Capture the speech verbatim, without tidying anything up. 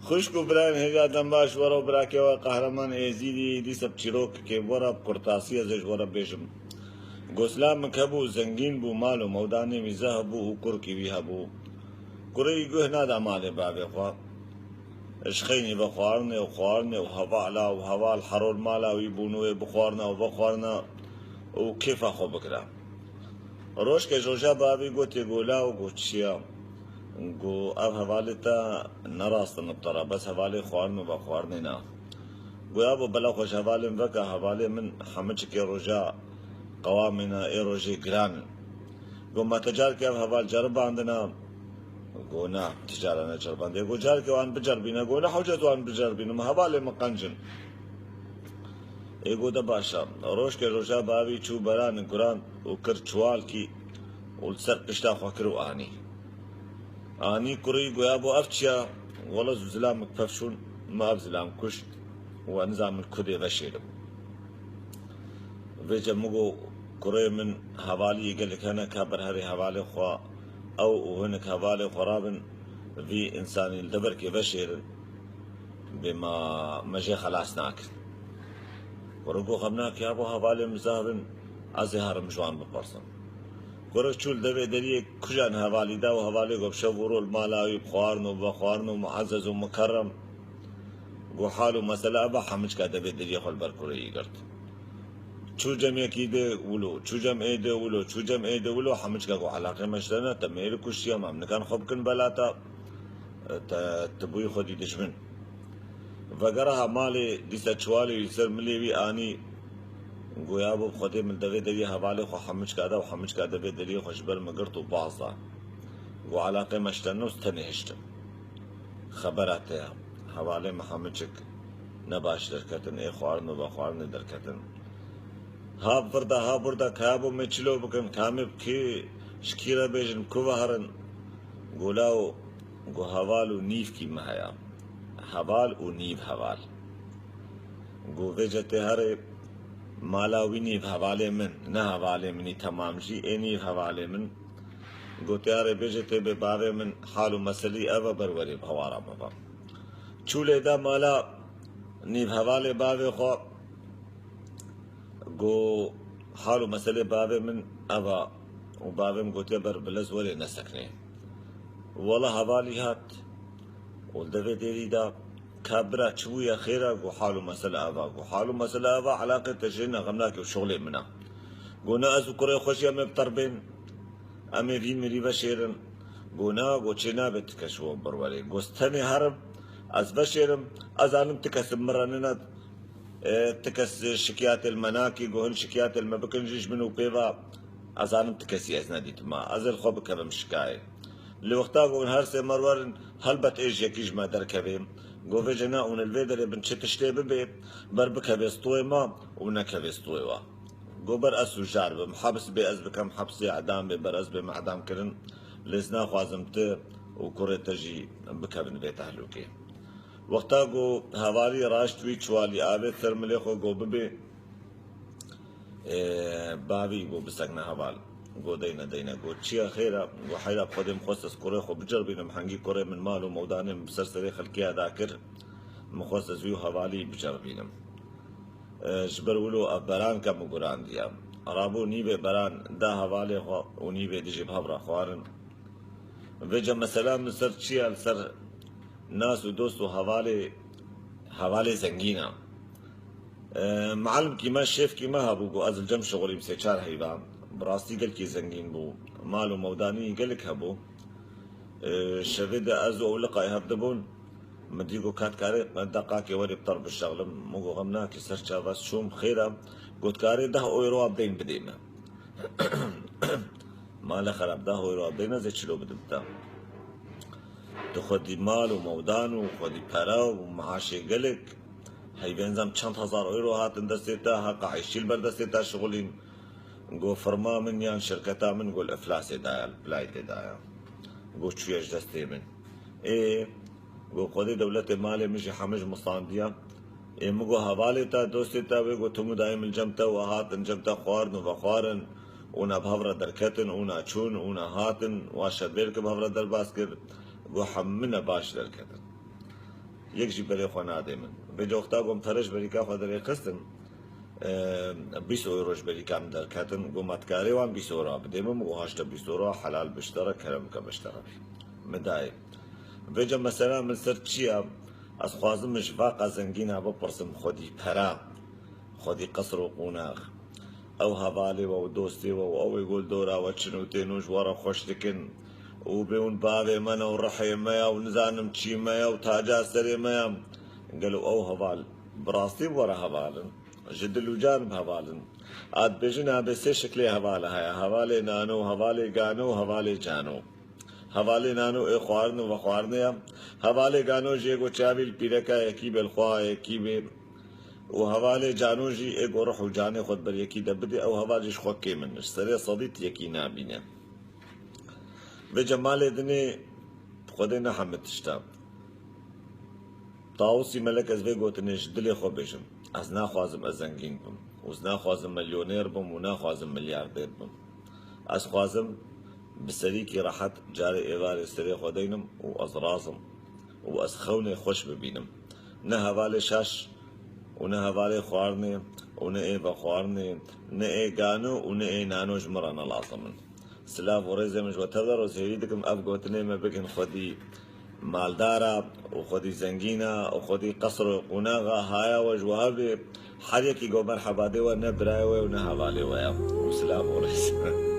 Xwişk û birayên hêja dem baş, were û birakê we Qehreman Êzîdî, dîsa bi çîrokekê were bi kurtasî ez ê ji were bêjim. Go silamek hebû, zengîn bû, mal û mewdanê wî zehf bû û kurkî wî hebû. Kurê wî guh nada malê bavê xwe. Ji xeynî vexwarinê û xwarinê û hevala û heval heror mala wî bûn û wê bixwarina û vexwarina û kêfa xwe bikira. Rojkê roja bavî gotê, go law, go çi ya? Go ev hevalê te ne rast in bi te re, bes hevalê xwarin û vexwarinê ne. Go yabo bela xwe ji hevalên veke, hevalê min hemiçikê roja qewamê ne, ê rojê giran in. Go me te carkê ev heval ceribandine? Go na, ti cara neceribandiye. Go carkê wan biceribîne? Go ne hewce ez wan biceribînim, hevalê min qenc in. Ê go de baş e. Rojkê roja bavî çû beran guran û kir çuwalkî û li ser pişta xwe kir û anî. Anî kurî, go yabo ev çi ya? Wele zu zilamek pevçûn, min ev zilam kuşt û ez nizanim ku dê veşêrim. Vêce min go kurê min hevaliyê gelek hene, ka ber herê hevalê xwe ew û hinek hevalê xwe rabin, vî însanî li deverkê veşêrin. Bê ma me jê xelas nakin. Kuro go xem nake, yabo hevalê min zehf in, ez ê herim ji wan bipirsim. Kuro çû li devê deriyê kujan hevalî da û hevalê go bi şev û rol mala wî bi xwarin û bi vexwarin û muezzez û mukerrem. Go hal û mesele ev e, hemiçka devê deriyê xwe li ber kurê wî girt. Çû cem yekî dê wilo, çû cem ê dê wilo, çû cem ê dê wilo, hemiçka go elaqê me ji te ne, te mêr kuştiye, ma em nikan xwe bikin belata, te, tu bûyî xwedî dijmin. Vegera ha malê, dîsa çuwalê wî ser milê wî anî, go yabo bi Xwedê min devê deriyê hevalê xwe hemiçka da û hemiçka devê deriyê xwe ji ber min girt û baz da. Go elaqê me ji te ne, ez tenê hiştim. Xebera te ya. Hevalê min hemiçik ne baş derketin, ê xwarin û vexwarinê derketin. Ha vir de, ha bur de, ka yabo me çilo bikin, ka me bi kî, ji kî re bêjin, ku ve herin? Go law, go heval û nîvkî me heye. Heval û nîv heval. Go vêce tê herê mala wî nîv hevalê min, ne hevalê min î temam jî, ê nîv hevalê min. Go tê herê bêje tê bê bavê min hal û meselî ev e, ber werê bi hewara me ve. Çû lê da mala nîv hevalê bavê xwe, go hal û meselê bavê min ev e û bavê min gotiye ber bilez werê neseknê. Wela hevalî hat û li devê derî da, ka bira çi bûye xêr e? Go hal û mesele ev e. Go hal û mesele ev e, elaqê te jê ne, xem nake, şixulê min e. Go na, ez û kurê xwe jî em ê bi te re bên. Em ê vî mirî veşêrin. Go na, go çê nabe, ti kes ji we bir werê. Go ez tenê herim, ez veşêrim, ez zanim ti kes bi min re nine, e, ti kes şikiyatê li me nakî, go hin şikiyatê li me bikin jî ji min û pê ve, ez zanim ti kesî ez nedîtime. Ez ê li xwe bikevim şikayê. Lê wexta go hûn her sê me re werin, helbet ê ji yekî ji me derkevê. Go vêce na, hûn li vê derê bin çi tiştê bibe, ber bikevê stûyê me û nekevê stûyê we. Go ber ez sûcdar bim, heps bê ez bikem hepsê, edam bê ber ez bêm edam kirin, lê ez naxwazim tu û kurê te jî bikevin vê tehlûkê. Wexta go hevalî raşt wî çuwalî avê ser milê xwe, go bibê, ê, bavî, go bisekne heval. Go deyne, deyne. Go çi ye xêr e? Go heyra bi Xwedê, min xwest ez kurê xwe biceribînim, hengî kurê min mal û mewdanê min bi ser serê xelkê ya dakir, min xwest ez wî û hevalî biceribînim. E, ji ber wilo ev beran ke min gurandiye. Rabû nîvê beran da hevalê xwe û nîvê dijî bi hev re xwarin. Vêca mesela min ser çi ye? Li ser nas û dost û hevalê, hevalê zengîn e. E, mualimkî me, şêfkî me hebû, got, ez li cem şixulîm sê çar heyva. Bi rastî gelkî zengîn bû. Mal û mewdanî gelek hebû. E, şevê de ez û ew liqayê hev dibûn. Min dî got, ka dikarê me deqakê werê bi te re bişexlim. Min got, xem nake, ser çava, ez çûm, xêr e. Got, dikarê deh euro a deyn bidê me. Male xerab, deh euro a deyn ez ê çilo bidim te. Tu xwedî mal û mewdan û xwedî pere û maaşê gelek. Heyvên zam çend hezar euro hatin destê te, heqa eyşî li ber destê te şixulîn. Got, firma min yan şirketa min, got, li iflasê daye, li pilaytê daye. Got, çûye ji destê min. Ê, got, Xwedê dewletê malê min jî hemî ji min standiya. Ê, min got, hevalê te, dostê te, wê got, tu mudayim li cem te, we hatin cem te, xwarin û vexwarin, ûna bi hev re derketin, ûna çûn, ûna hatin, wa şervêrke bi hev re derbas kir, got, hemine baş derketin. Yek jî berê xwe nadê min. Vêca wexta gom tereş berîka xwe derêxistin, e, bîst euro ji berîka min derketin. Goma dikarê wan bîst euro bidê min û haşte bîst euro helal biştere, kerem bike biştere bî. Min dayê. Vêca mesela min ser çi ya? Ez xwazim min ji vaqa zengîna bipirsim xwedî pera, xwedî qesr û qonax. Ew hevalê we û dostê we û ew ê ku li dora we çin û tên û ji we re xweş dikin û bê hûn bavê me ne û rihê me ya û nizanim çî me ya û taca serê me ya. Gelo ew heval bi rastî bi we re heval in? Ji dil û can bi heval in. A dibêjin, a bê sê şiklê heval heye. Hevalê nano, hevalê gano, hevalê cano. Hevalê nano ê xwarin û vexwarinê ye. Hevalê gano jî ê ku çavî li pîreka yekî bê, li xweha yekî bê. Û hevalê cano jî ê ku ruh û canê xwe di ber yekî de bidê, ew heval jî ji xwe kêm in. Ji serê sedî tu yekî nabîne. Vêca malê dinê Xwedê ne hemî tişta. Tawusî Melek, ez vê gotinê ji dilê xwe bêjim. Ez naxwazim ez zengîn bim. Û ez naxwazim milyoner bim û naxwazim milyarder bim. Ez xwazim bi serîkî rehet carê êvarê serê xwe deynim û ez razim. Û ez xewnê xweş bibînim. Ne hevalê şaş û ne hevalê xwarinê û ne ê vexwarinê, ne ê gano û ne ê nano ji min re ne lazim in. Silav û rêzê min ji we tev de, ez hêvî dikim ev gotinê me bikin xwedî maldara û xwedî zengîna û xwedî qesr û qonaxa haya we ji we hebe. Her yekî go merheba dê we, ne birayê we û ne hevalê we ye. Û silav û rêz.